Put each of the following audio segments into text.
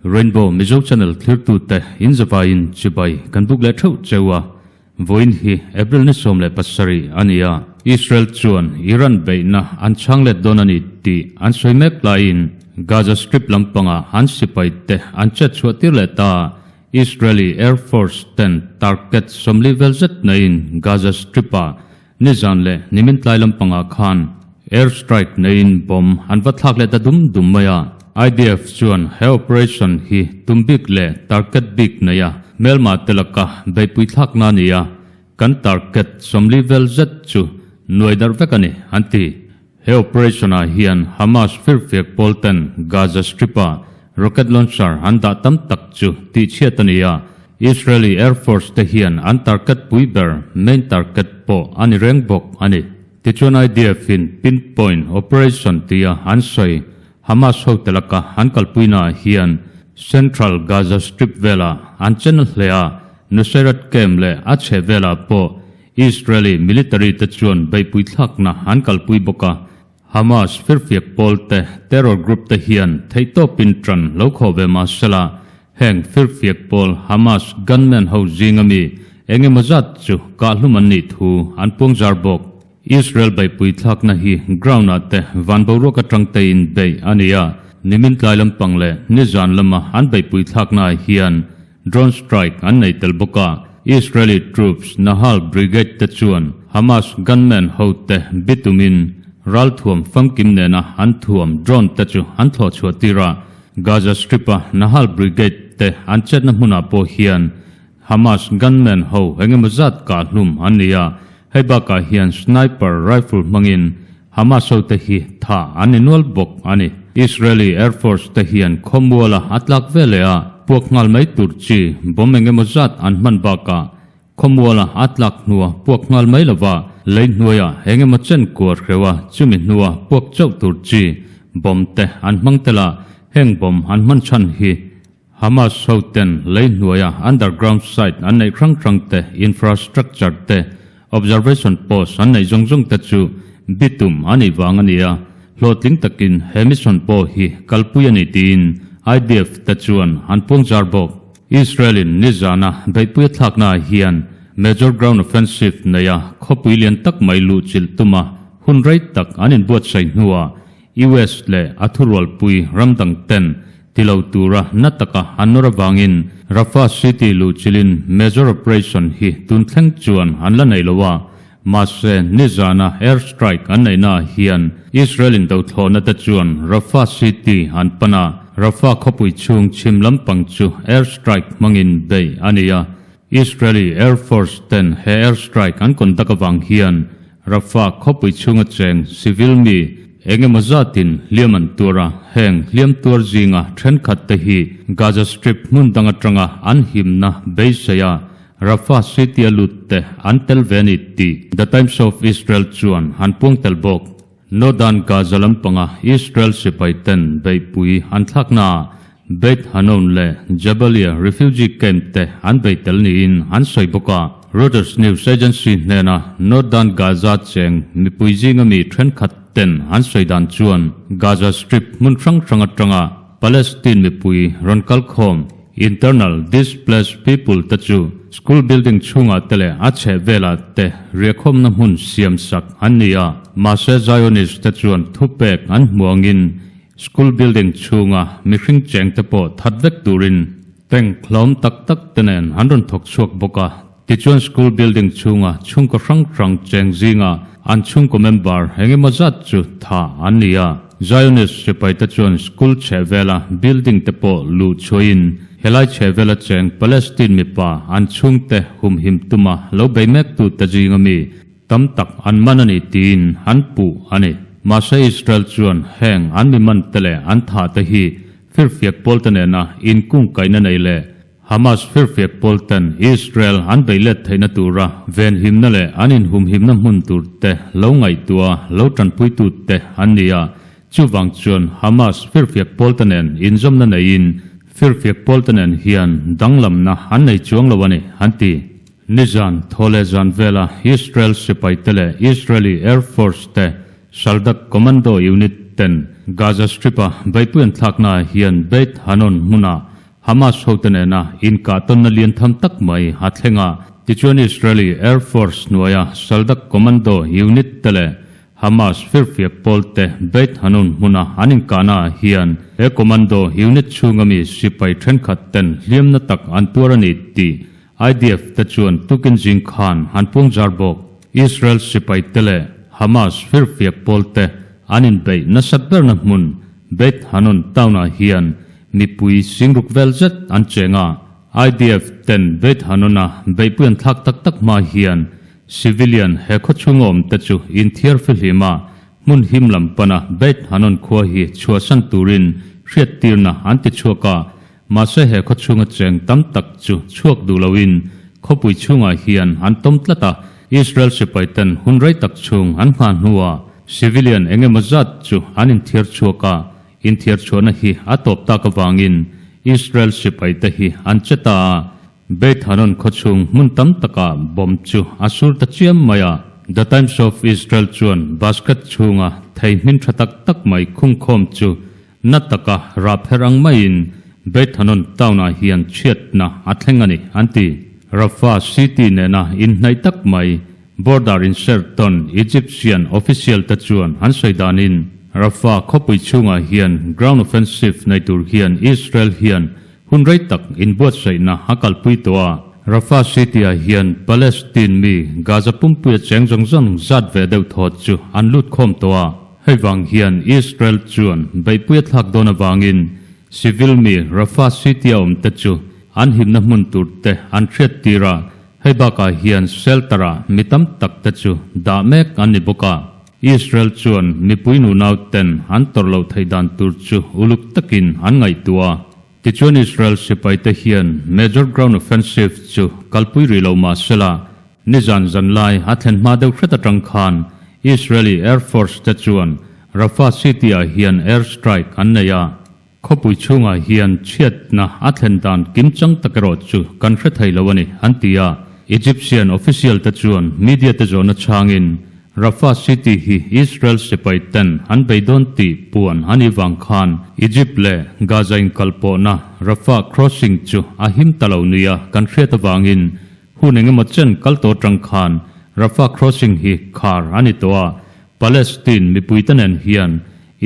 Rainbow Mizo Channel thlirtute in zavaiin chibai kan buk leh theuh cheu a, vawiin hi April ni 17 a ni a, Israel chuan Iran beihna an chhang let dawn a ni tih an sawi mek laiin Gaza Strip lampanga an sipai te an chet chhuah tir leh ta. Israeli Air Force ten target 40 vel zet neiin Gaza Strip-ah nizan leh nimin tlai lampangah khan air strike neiin bomb an va thlak leh ta dum dum mai a. IDF chuan he operation hi tum bik leh target bik neia hmelma te laka beihpui thlakna a ni a, kan target 40 vel zet chu nuai darh vek a ni, an ti. He operation-ah hian Hamas firfiak pawl ten Gaza Strip-a rocket launcher an dah tam tak chu tihchhiat a ni a, Israeli Air Force te hian an target pui ber, main target, pawh a ni reng bawk a ni. Tichuan IDF-in pinpoint operation tia an sawi Hamas hote laka an kalpuinaah hian Central Gaza Strip velah an chen hle a, Nuseirat camp leh a chhehvelah pawh Israeli military te chuan beihpui thlakna an kalpui bawk a, Hamas firfiak pawl te, terror group te hian theihtawpin ṭan lo khawh ve mah sela, heng firfiak pawl Hamas gunmen ho zinga mi eng emaw zat chu kahhlum an nih thu an puangzar bawk. Israel beihpui thlakna hi ground ah te van boruak aṭang tein beih a ni a, nimin tlai lampang leh nizan lama an beihpui thlakna ah hian Drone strike an nei tel bawk a, Israeli troops Nahal Brigade te chuan Hamas gunmen ho te bitumin ralthuam famkim nena an thuam drone te chu an thlawh chhuah tir a. Gaza Strip-a Nahal Brigade te an chetna hmunah pawh hian Hamas gunmen ho engemaw zat kah hlum an ni a, hei bakah hian sniper rifle hmangin Hamas ho te hi tha an ni nual bawk a ni. Israeli Air Force te hian khawmuala a tlak ve leh a, puak nghal mai tur chi bomb eng emaw zat an hman bakah khawmuala a tlak hnua puak nghal mai lova lei hnuaiah eng emaw chen kuar hreuh a, chumi hnua puak chauh tur chi bomb te an hmang tel a, heng bomb an hman chhan hi Hamas ho ten lei hnuaia underground site an neih hrang hrang te, infrastructure te, observation post an neih zawng zawng te chu bitum a nih vang a ni a, hlawhtling takin he mission pawh hi kalpui a ni tiin IDF te chuan an puangzar bawk. Israel-in nizana beihpui a thlaknaah hian major ground offensive neia khawpui lian tak mai luhchilh tuma hun rei tak an inbuatsaih hnuah US leh a thurualpui ram dang ten ti lo tura na taka an nawr avangin Rafah city luhchilhin major operation hi tun thleng chuan an la nei lo a, mahse nizana air strike an neihnaah hian Israel in dothlawhna te chuan Rafah city an pan a, Rafah khawpui chhung chhim lampang chu air strike hmangin beih a ni a. Israeli Air Force ten he air strike an conduct avang hian Rafah khawpui chhunga cheng civil mi eng emaw zatin hliam an tuar a, heng hliam tuar zinga thenkhat te hi Gaza Strip hmun dang atanga an himna beisei a Rafah city a lut te an tel ve a ni tih The Times of Israel chuan an puang tel bawk. Northern Gaza lampanga Israel sipai ten beihpui an thlaknaah Beit Hanoun leh Jabalia refugee camp te an bei tel niin an sawi bawk a. Reuters news agency hnena Northern Gaza cheng mipui zinga mi thenkhat ten an sawi dan chuan Gaza Strip hmun hrang hrang atanga Palestine mipui rawn kal khawm internal displaced people te chu school building chhungah te leh a chheh velah te riahkhawmna hmun siam sak an ni a. Mahse Zionist te chuan thupek an hmu angin School building chhunga mihring cheng te pawh that vek turin tank hlawm tak tak te nen an rawn thawk chhuak bawk a. Tichuan school building chhunga chhungkaw hrang hrang cheng zinga an chhungkaw member eng emaw zat chu tha an ni a. Zionist sipai te chuan school chhehvela building te pawh luh chhuahin helai chhehvela cheng Palestine mipa an chhungte humhim tuma lo bei mektu te zinga mi Tam tak an man a ni tiin an puh a ni. Mahse Israel chuan heng an mi man te leh an thah te hi firfiak pawl te nena inkungkaihna nei leh Hamas firfiak pawl ten Israel an bei let theihna tura venhimna leh an inhumhimna hmun tur te lo ngaihtuah a lo tanpuitu te an ni a. Chuvang chuan Hamas firfiak pawl te nen inzawmna neiin firfiak pawl te nen hian danglamna an nei chuang lo a ni, an ti. Nizan thawle zan vela Israel sipaite leh Israeli Air Force te Shaldag Commando Unit ten Gaza Strip-a beihpui an thlaknaah hian Beit Hanoun hmuna Hamas hote nena inkahtawnna lian tham tak mai a thleng a. Tichuan Israeli Air Force hnuaia Shaldag Commando Unit te leh Hamas firfiak pawlte Beit Hanoun hmuna an inkahnaah hian he commando unit chhunga mi sipai thenkhat ten hliamna tak an tuar a ni tih IDF te chuan tukin zing khan an puang zar bawk. Israel sipai te leh Hamas firfiak pawlte an inbeih nasat berna hmun Beit Hanoun town-ah hian mipui singruk vel zet an cheng a. IDF ten Beit Hanoun-a beihpui an thlak tak tak hma hian Civilian he khaw chhunga awm te chu inthiar fihlim a, hmun him lam pana Beit Hanoun khua hi chhuahsan turin hriattirna an ti chhuak a, mahse he khaw chhunga cheng tam tak chu chhuak duh loin khawpui chhungah hian an tawm tlat a, Israel sipai ten hun rei tak chhung an nghah hnuah civilian eng emaw zat chu an inthiar chhuak a, inthiar chhuahna hi a tawp tak avangin Israel sipai te hi an che ta a. Beit Hanoun khawchhung hmun tam takah bomb chu a sur ta chiam mai a. The Times of Israel chuan basket chhunga thei hmin tha tak tak mai khungkhawm chu na taka rah pherh ang maiin Beit Hanoun town-ah hian chhiatna a thleng a ni, an ti. Rafah city nena inhnaih tak mai border inserh tawn Egyptian official te chuan an sawi danin Rafah khawpui chhungah hian ground offensive nei tur hian Israel hian Hun rei tak inbuatsaihna a kalpui tawh a, Rafah City-ah hian Palestine mi Gaza pumpuia cheng zawng zawng zat ve deuh thawt chu an lut khawm tawh a. Hei vang hian Israel chuan beihpui a thlak dawn avangin civil mi Rafah City-a awmte chu an himna hmun tur te an hriat tir a, hei bakah hian shelter-ah mi tam tak te chu dah mek an ni bawk a. Israel chuan mipui nunau ten an tawrh loh theih dan tur chu uluk takin an ngaihtuah a. Tichuan Israel sipaite hian major ground offensive chu kalpui rih lo mah sela, nizan zanlai a thlen hma deuh hret atang khan Israeli Air Force te chuan Rafah city-ah hian air strike an nei a. Khawpui chhungah hian chhiatna a thlen dan kimchang tak erawh chu kan hre thei lo a ni, an ti a. Egyptian official te chuan media te zawhna chhangin Rafah city hi Israel sipai ten an bei dawn tih puan a nih vang khan Egypt leh Gaza inkalpawhna Rafah crossing chu a him ta lo nia kan hriat avangin hun engemaw chen kal tawh atang khan Rafah crossing hi khar a ni tawh a, Palestine mipuite nen hian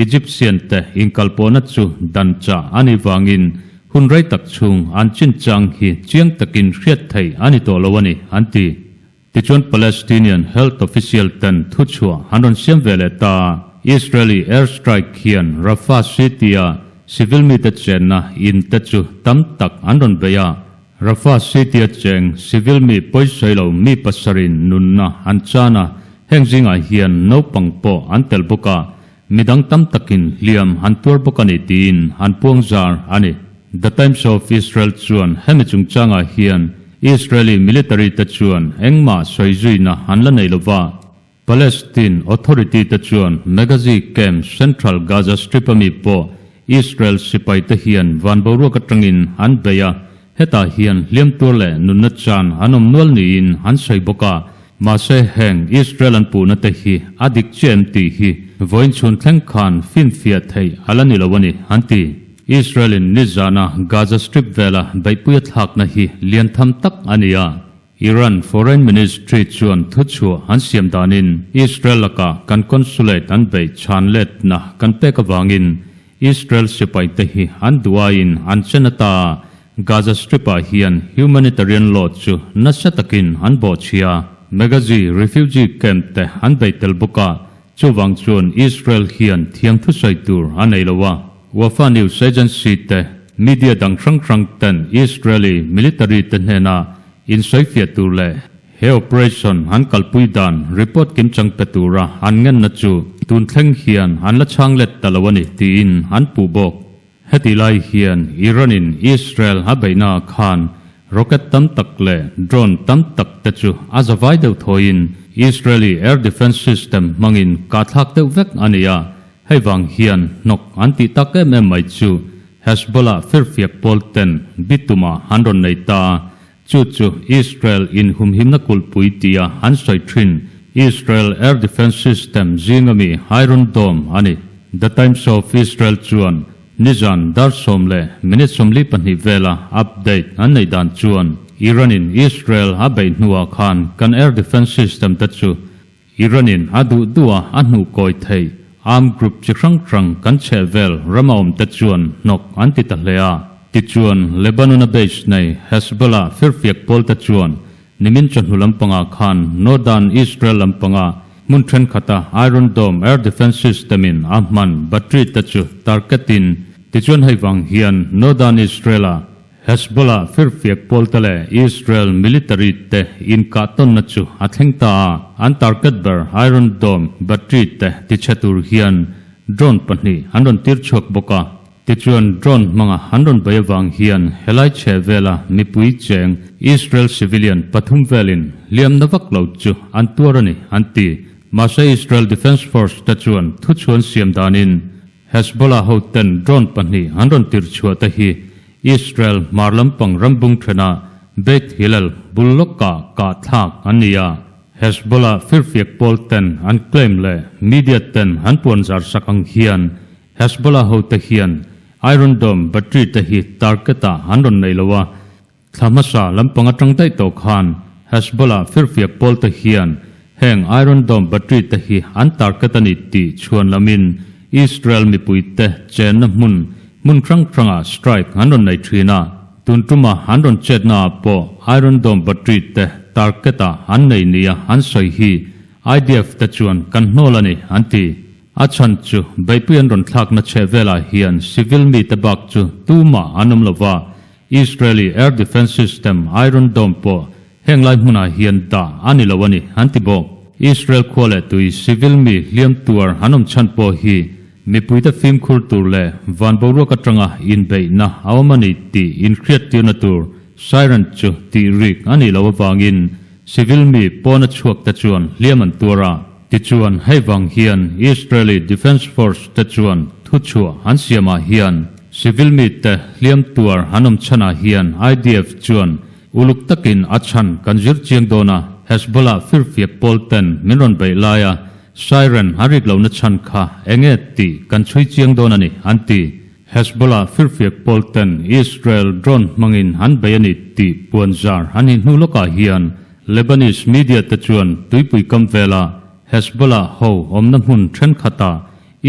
Egyptian te inkalpawhna chu dan chah a nih vangin hun rei tak chhung an chinchang hi chiang takin hriat theih a ni tawh lo a ni, an ti. Tichuan Palestinian health official ten thuchhuah an rawn siam ve leh ta a, Israeli air strike hian Rafah city-a civil mite chenna in te chu tam tak an rawn bei a, Rafah city-a cheng civil mi pawisawi lo mi pasarih nunna an chan a, heng zingah hian naupang pawh an tel bawk a, midang tam takin hliam an tuar bawk a ni tiin an puang zar a ni. The Times of Israel chuan hemi chungchangah hian Israeli military te chuan engmah sawi zuina an la nei lova, Palestine Authority te chuan Maghazi Camp Central Gaza Strip a mi pawh Israel sipai te hian van boruak atangin an bei a, hetah hian hliam tur leh nunna chan an awm nual niin an sawi bawk a, mahse heng Israel an puhna te hi a dik chiah em tih hi vawiin chhun thleng khan finfiah theih a la ni lo a ni, an ti. Israel in nizana Gaza Strip vela beihpui a thlakna hi lian tham tak a ni a. Iran Foreign Ministry chuan thuchhuah an siam danin Israel lakah kan consulate an beih chhan letna kan pek avangin Israel sipaite hi an duhaiin an chen ata Gaza Strip-ah hian humanitarian law chu nasa takin an bawhchhia. Maghazi refugee camp te an bei tel bawk a, chuvang chuan Israel hian thiam thusawi tur a nei lo a. Wafa News Agency te, media dang hrang hrang ten Israeli military te hnena Insawifiah tur leh he operation an kalpui dan report kimchang pe tura an ngenna chu tun thleng hian an la chhang let ta lo a ni tiin an puh bawk. Heti lai hian Iran-in Israel a beihna ah khan rocket tam tak leh drone tam tak te chu a zavai deuh thawiin Israeli air defence system hmangin kahthlak deuh vek a ni a, hei vang hian hnawk an tih tak em em mai chu Hezbollah firfiak pawl ten bitumah an rawn nei ta. Chu chu Israel inhumhimna kulhpui tia an sawi thin Israel Air Defence System zinga mi Iron Dome a ni. The Times of Israel chuan nizan dar 10:42 vela update an neih dan chuan Iran-in Israel a beih hnuah khan kan air defence system te chu Iran-in a duh duh a a hnuh kawi theih armed group chi hrang hrang kan chheh vel rama awm te chuan hnawk an ti ta hle a. Tichuan, Lebanon-a base nei Hezbollah firfiak pawl te chuan nimin chawhnu lampangah khan Northern Israel lampanga hmun thenkhat-a Iron Dome air defence system-in a hman battery te chu target-in tichuan hei vang hian Northern Israel-a Hezbollah firfiak pawlte leh Israel military te inkah tawnna chu a thleng ta a, an target ber Iron Dome battery te tichhe tur hian drone pahnih an rawn tir chhuak bawk a. Tichuan drone hmanga an rawn bei avang hian helai chhe vela mipui cheng Israel civilian pathum velin hliamna vak lo chu an tuar a ni an ti. Mahse Israel Defence Force te chuan thuchhuan siam danin Hezbollah hoten drone pahnih an rawn tir chhuah te hi Israel hmar lampang rambung thena Beit Hillel bul lawkah kah thlak an ni a. Hezbollah firfiak pawl ten an claim leh media ten an puan zar sak ang hian Hezbollah hote hian Iron Dome battery te hi target ah an rawn nei lo a, Thla hmasa lampang atang daih tawh khan Hezbollah firfiak pawl te hian heng Iron Dome battery te hi an target a ni tih chhuan lamin Israel mipui te chenna hmun hmun hrang hrangah strike an rawn nei thin a, tun tuma an rawn chetna ah pawh Iron Dome battery te target ah an nei nia an sawi hi IDF te chuan kan hnawl a ni an ti. A chhan chu beihpui an rawn thlakna chheh velah hian civil mite bak chu tumah an awm lova, Israeli air defence system Iron Dome pawh heng lai hmunah hian dah a ni lo a ni, an ti bawk. Israel khua leh tui civil mi hliam tuar an awm chhan pawh hi mipuite fimkhur tur leh van boruak atanga inbeihna a awm a ni tih inhriattirna tur siren chu tih rik a nih loh avangin civil mi pawna chhuak te chuan hliam an tuar a. Tichuan hei vang hian Israeli Defence Force te chuan thuchhuah an siamah hian Civil mite hliam tuar an awm chhanah hian IDF chuan uluk takin a chhan kan zir chiang dawn a, Hezbollah firfiak pawl ten min rawn beih laia siren a rik lohna chhan kha enge tih kan chhui chiang dawn a ni, an ti. Hezbollah firfiak pawl ten Israel drone hmangin an bei a ni tih puanzar an hi hnu lawkah hian Lebanese media te chuan tuipui kam vela Hezbollah ho awmna hmun thenkhatah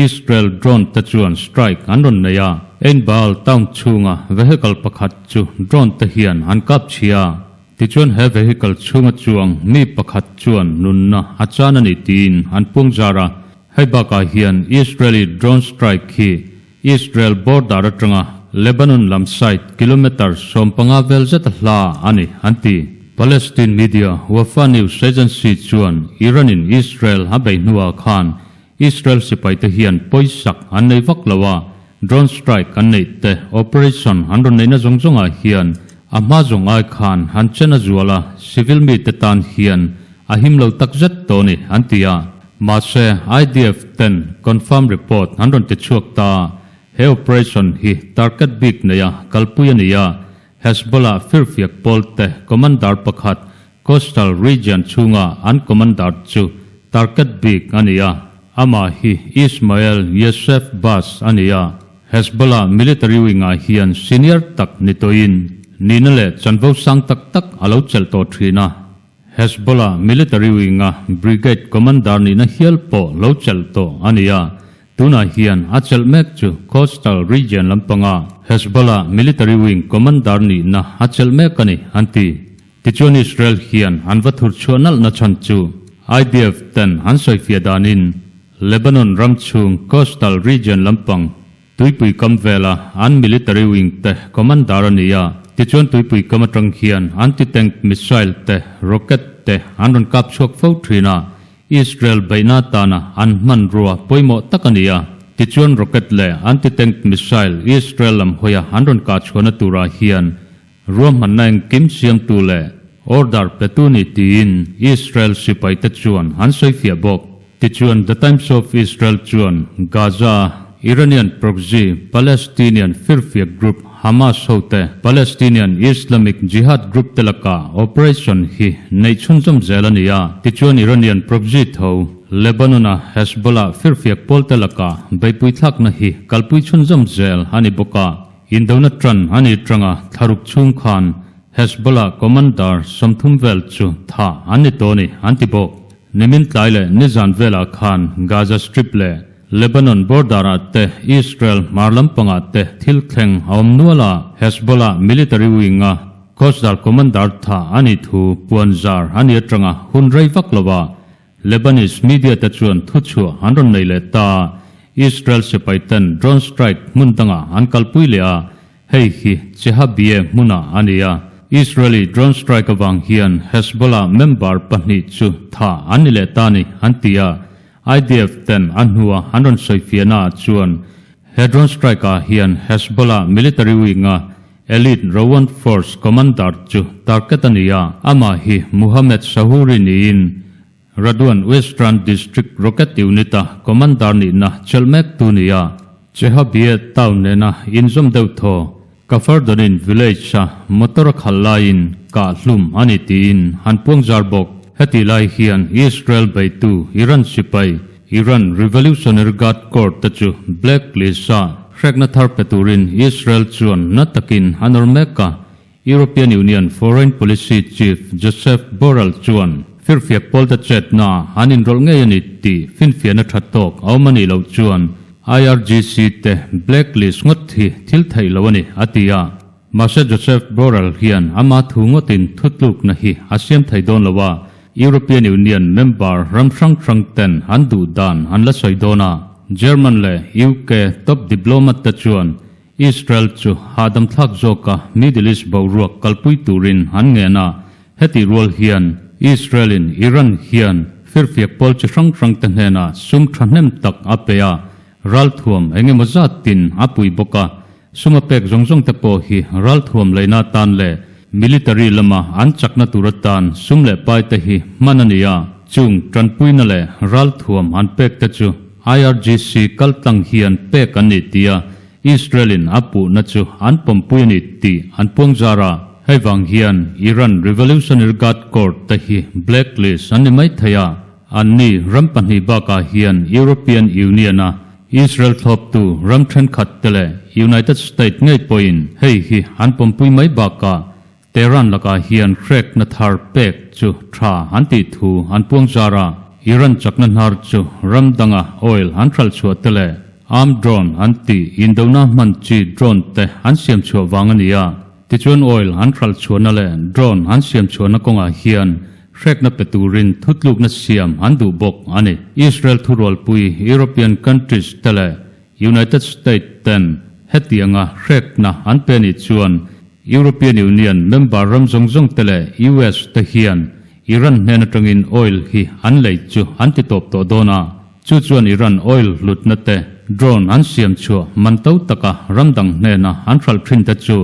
Israel drone te chuan strike an rawn nei a, Ein Baal town chhunga vehicle pakhat chu drone te hian an kap chhia a, tichuan he vehicle chhunga chuang mi pakhat chuan nunna a chan a ni tiin an pung zar a, hei bakah hian Israeli drone strike hi Israel border atanga Lebanon lam side kilometre 15 vel zet a hla a ni an ti. Palestine media Wafa News Agency chuan Iran-in Israel a bei hnuah khan Israel sipaite hian pawisak an nei vak lo a, drone strike an neih te, operation an rawn neihna zawng zawngah hian a hma zawng ai khan an chen a zual a, civil mite tan hian a him lo tak zet tawh a ni, an ti a. Mahse, IDF ten confirm report an rawn ti chhuak ta a, he operation hi target bik neia kalpui a ni a, Hezbollah firfiak pawlte commander pakhat Coastal Region chhunga an commander chu target bik a ni a, amah hi Ismael Youssef Bas a ni a, Hezbollah military wing-ah hian senior tak ni tawhin nihna leh chanvo sang tak tak a lo chelh tawh thin a, Hezbollah military wing-a brigade commander nihna hial pawh lo chelh tawh a ni a, tunah hian a chelh mek chu Coastal Region lampanga Hezbollah military wing commander nihna a chelh mek a ni, an ti. Tichuan Israel hian an va thur chhuah nalh na chhan chu IDF ten an sawifiah danin Lebanon ram chhung coastal region lampang tuipui kam vela an military wing te commander a ni a. Tichuan tuipui kam atang hian anti-tank missile te rocket te an rawn kap chhuak fo thin a, Israel beihna atana an hmanrua pawimawh tak a ni a. Tichuan rocket leh anti-tank missile Israel lam hawia an rawn kah chhuahna turah hian Ruahmanna engkim siamtu leh order petu ni tiin Israel sipaite chuan an sawifiah bawk. Tichuan The Times of Israel chuan Gaza. Iranian proxy Palestinian firfiak group Hamas hote Palestinian Islamic Jihad group te lakah operation hi neih chhunzawm zel a ni a. Tichuan Iranian proxy tho Lebanon-a Hezbollah firfiak pawl te lakah beihpui thlakna hi kalpui chhunzawm zel a ni bawk a. Indona tan a ni tanga thlaruk chhung khan Hezbollah commander 30 vel chu tha an ni tawh a ni an ti bawk. Nimin tlai leh nizan velah khan Gaza Strip leh Lebanon border-ah te Israel hmar lampangah te thil thleng a awm nual a, Hezbollah military wing-a Coastal commander tha a nih thu puanzar a ni atanga hun rei vak lova Lebanese media te chuan thuchhuah an rawn nei leh ta a, Israel sipai ten drone strike hmun dangah an kalpui leh a, hei hi Chehabie hmunah a ni a. Israeli drone strike avang hian Hezbollah member pahnih chu tha an ni leh ta ni an ti a, IDF ten a hnua an rawn sawifiahna ah chuan he drone strike ah hian Hezbollah military wing a Elite Rawan Force commander chu target a ni a, amah hi Muhammad Sahuri niin Radwan Western District Rocket Unit-a commander nihna chelh mek tu ni a. Chehabie town nena inzawm deuh thaw Kafardonin village-a motor a khalh laiin kah hlum a ni tiin an puang zar bawk. Heti lai hian Israel beitu Iran sipai Iran Revolutionary Guard Corps te chu blacklist-a hrekna thar pe turin Israel chuan na takin a nawr mek a, European Union Foreign Policy Chief Josep Borrell chuan firfiak pawlte chetna an inrawlh ngei a ni tih finfiahna tha tawk a awm a nih loh chuan IRGC te blacklist ngawt hi thil theih loh a ni, a ti a. Mahse Josep Borrell hian ama thu ngawtin thutlukna hi a siam thei dawn lo a, European Union member ram hrang hrang ten an duh dan an la sawi dawn a. German leh UK top diplomat te chuan Israel chu hahdam thlak zawka Middle East boruak kalpui turin an ngen a, hetih rual hian Israel in Iran hian firfiak pawl chi hrang hrang te hnenah sum thahnem tak a pe a, ralthuam eng emaw zatin a pui bawk a, sum a pek zawng zawng te pawh hi ralthuam leina atan leh military lama an chakna tur atan sum leh pai te hi hman a ni a, chung tanpuina leh ralthuam an pek te chu IRGC kaltlang hian pek an ni tia Israel-in a puhna chu an pawmpui a ni tih an puang zar a. Hei vang hian Iran Revolutionary Guard Corps te hi blacklist an ni mai thei a, anni ram pahnih bakah hian European Union-a Israel thlawptu ram thenkhat te leh United State ngei pawhin hei hi an pawmpui mai bakah Tehran lakah hian hrekna thar pek chu tha an tih thu an puang zar a, Iran chakna hnar chu ram danga oil an hralh chhuah te leh armed drone an tih indona hman chi drone te an siam chhuah vang a ni a. Tichuan oil an hralh chhuahna leh drone an siam chhuahna kawngah hian hrekna pe turin thutlukna siam an duh bawk a ni. Israel thurualpui European countries te leh United States ten hetianga hrekna an pe nih chuan European Union member ram zawng zawng te leh US te hian Iran hnen atangin oil hi an lei chu an ti tawp tawh dawn a, chu chuan Iran oil hlutna te drone an siam chhuah man to taka ram dang hnena an hralh thin te chu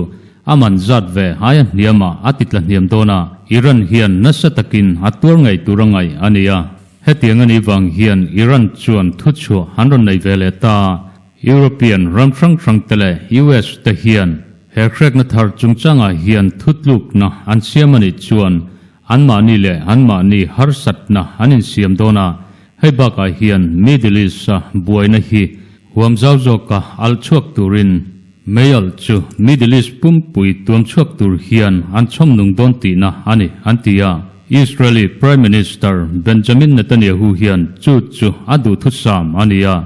a man zat ve aia hniamah a ti tla hniam dawn a, Iran hian nasa takin a tuar ngei tur a ngaih a ni a. Hetiang a nih vang hian Iran chuan thuchhuah an rawn nei ve leh ta. European ram hrang hrang te leh US te hian he hrekna thar chungchangah hian thutlukna an siam a nih chuan anmahni leh anmahni harsatna an insiam dawn a, hei bakah hian Middle East-a buaina hi huam zau zawka alh chhuak turin mei alh chu Middle East pumpui tuam chhuak tur hian an chhawm nung dawn tihna a ni, an ti a. Israeli Prime Minister Benjamin Netanyahu hian chu chu a duhthusam a ni a.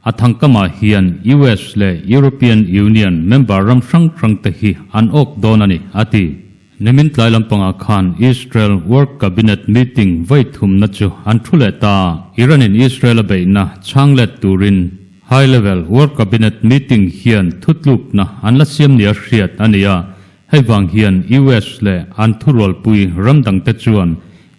A thangkamah hian US leh European Union member ram hrang hrang te hi an awk dawn a ni, a ti. Nimin tlai lampangah khan Israel War Cabinet meeting vawi thumna chu an thu leh ta. Iran-in Israel a beihna chhang let turin High Level War Cabinet meeting hian thutlukna an la siam nia hriat a ni a, hei vang hian US leh an thurualpui ram dangte chuan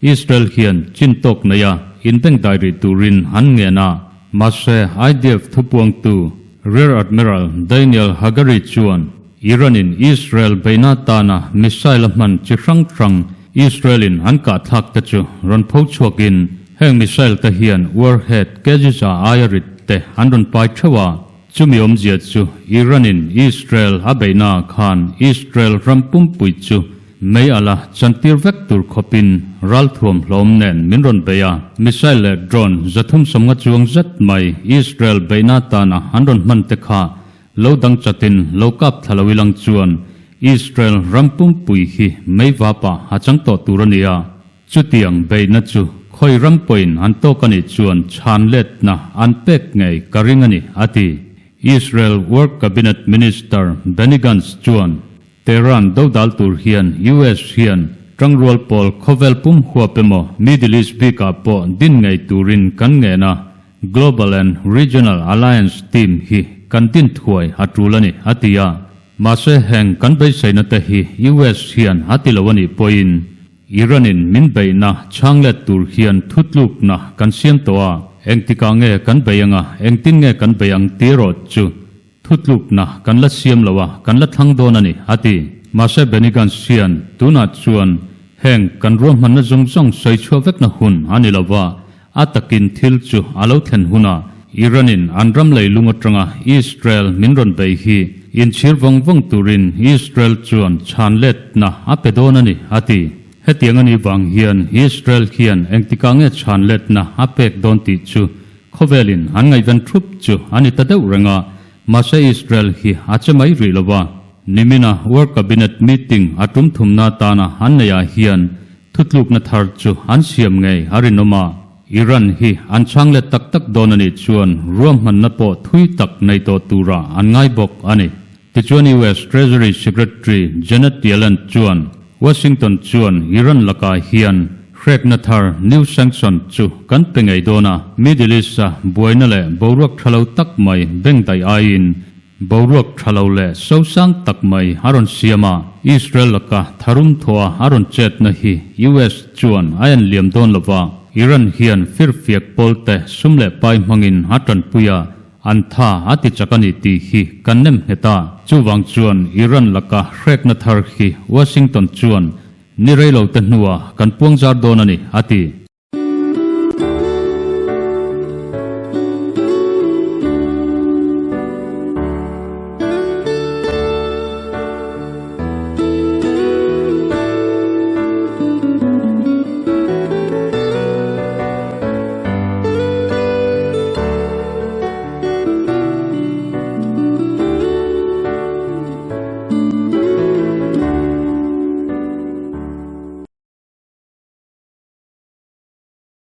Israel hian chin tawk neia inbengdai rih turin an ngen a. Mahse, IDF thupuangtu Rear Admiral Daniel Hagari chuan Iran-in Israel beihna atana missile a hman chi hrang hrang Israel-in an kahthlak te chu rawn pho chhuakin heng missile te hian warhead kg za aia rit te an rawn pai theuh a. Chumi awmzia chu Iran-in Israel a beihnaah khan Israel ram pumpui chu mei ala chantir vek tur khawpin ralthuam hlawm nen min rawn bei a. Missile leh drone 350 chuang zet mai Israel beihna tana an rawn hman te kha lo dang chatin lo kap thla lo ilang chuan Israel ram pumpui hi mei vapa a chang tawh tur a ni a. Chutiang beihna chu khawi ram pawhin an tawk a nih chuan chhan letna an pek ngei ka ring a ni, a ti. Israel War Cabinet Minister Benny Gantz chuan Tehran dodal tur hian US hian tangrual pawl khawvel pum huap emaw Middle East bikah pawh din ngei turin kan ngen a, Global and Regional Alliance team hi kan din thuai a tul a ni, a ti a. Mahse heng kan beiseina te hi US hian a ti lo a nih pawhin Iran-in min beihna chhang let tur hian thutlukna kan siam tawh a, engtikah nge kan bei anga, engtin nge kan bei ang tih erawh chu thutlukna kan la siam lo a, kan la thlang dawn a ni, a ti. Mahse Benny Gantz hian tunah chuan heng kan ruahmanna zawng zawng sawi chhuah vekna hun a ni lo va, A takin thil chu a lo thlen hunah Iran-in an ram leilung atanga Israel min rawn bei hi inchhir vawng vawng turin Israel chuan chhan letna a pe dawn a ni, a ti. Hetiang a nih vang hian Israel hian engtikah nge chhan letna a pek dawn tih chu khawvelin an ngaihven thup chu a ni ta deuh reng a, mahse Israel hi a che mai rih lo va. Nimina War Cabinet meeting a tum thumna atana an neihah hian Thutlukna thar chu an siam ngei a rinawm a, Iran hi an chhang let tak tak dawn a nih chuan ruahmanna pawh thui tak nei tawh turah an ngai bawk a ni. Tichuan US Treasury Secretary Janet Yellen chuan Washington chuan Iran lakah hian hrekna thar new sanction chu kan pe ngei dawn a, Middle East-a buaina leh boruak tha lo tak mai bengdaih aiin Boruak tha lo leh sosang tak mai a rawn siam a, Israel laka tharum thawha a rawn chetna hi US chuan a en liam dawn lo va, Iran hian firfiak pawlte sum leh pai hmangin a tanpui a, an tha a ti chak a ni tih hi kan nem nghet a. Chuvang chuan Iran laka hrekna thar hi Washington chuan ni rei lo te hnuah kan puangzar dawn a ni, a ti.